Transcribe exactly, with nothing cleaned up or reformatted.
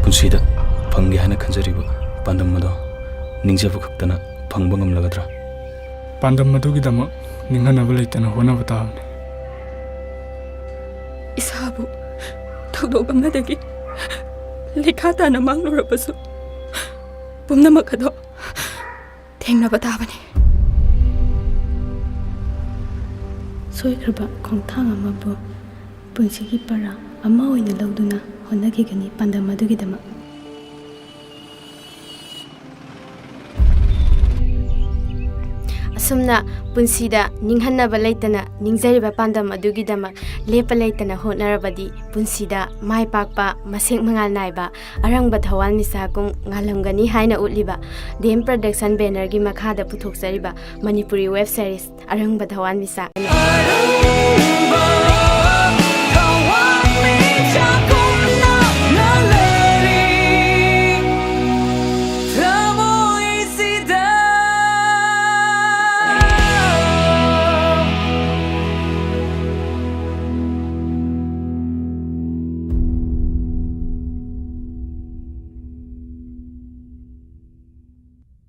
ꯄꯨꯟꯁꯤꯗ ꯐꯪꯒꯦ ꯍꯥꯏꯅ ꯈꯟꯖꯔꯤꯕ ꯄꯥꯟꯗꯝ ꯑꯗꯣ ꯅꯤꯡꯖꯕ ꯈꯛꯇꯅ ꯐꯪꯕ ꯉꯝꯂꯒꯗ꯭ꯔꯥ? ꯄꯥꯟꯗꯝ ꯑꯗꯨꯒꯤꯗꯃꯛ ꯅꯤꯡꯍꯟꯅꯕ ꯂꯩꯇꯅ ꯍꯣꯠꯅꯕ ꯇꯥꯕꯅꯤ꯫ ꯏꯁꯥꯕꯨ ꯊꯧꯗꯣꯛ ꯑꯃꯗꯒꯤ ꯂꯩꯈꯥ ꯇꯥꯅ ꯃꯥꯡꯂꯨꯔꯕꯁꯨ, ꯄꯨꯝꯅꯃꯛ ꯑꯗꯣ ꯊꯦꯡꯅꯕ ꯇꯥꯕꯅꯤ꯫ ꯁꯣꯏꯈ꯭ꯔꯕ ꯈꯣꯡꯊꯥꯡ ꯑꯃꯕꯨ ꯄꯨꯟꯁꯤꯒꯤ ꯄꯔꯥ ꯑꯃ ꯑꯣꯏꯅ ꯂꯧꯗꯨꯅ ꯍꯣꯠꯅꯈꯤꯒꯅꯤ ꯄꯥꯟꯗꯝ ꯑꯗꯨꯒꯤꯗꯃꯛ꯫ ꯑꯁꯨꯝꯅ ꯄꯨꯟꯁꯤꯗ ꯅꯤꯡꯍꯟꯅꯕ ꯂꯩꯇꯅ ꯅꯤꯡꯖꯔꯤꯕ ꯄꯥꯟꯗꯝ ꯑꯗꯨꯒꯤꯗꯃꯛ ꯂꯦꯞꯄ ꯂꯩꯇꯅ ꯍꯣꯠꯅꯔꯕꯗꯤ ꯄꯨꯟꯁꯤꯗ ꯃꯥꯏ ꯄꯥꯛꯄ, ꯃꯁꯦꯛ ꯃꯉꯥꯜ ꯅꯥꯏꯕ ꯑꯔꯪꯕ ꯊꯋꯥꯟꯃꯤꯆꯥꯛꯀꯨꯝ ꯉꯥꯜꯂꯝꯒꯅꯤ ꯍꯥꯏꯅ ꯎꯠꯂꯤꯕ ꯗꯦꯝ ꯄ꯭ꯔꯗꯛꯁꯟ ꯕꯦꯅꯔꯒꯤ ꯃꯈꯥꯗ ꯄꯨꯊꯣꯛꯆꯔꯤꯕ ꯃꯅꯤꯄꯨꯔꯤ ꯋꯦꯕ ꯁꯦꯔꯤꯁ ꯑꯔꯪꯕ ꯊꯋꯥꯟꯃꯤꯆꯥꯛ꯫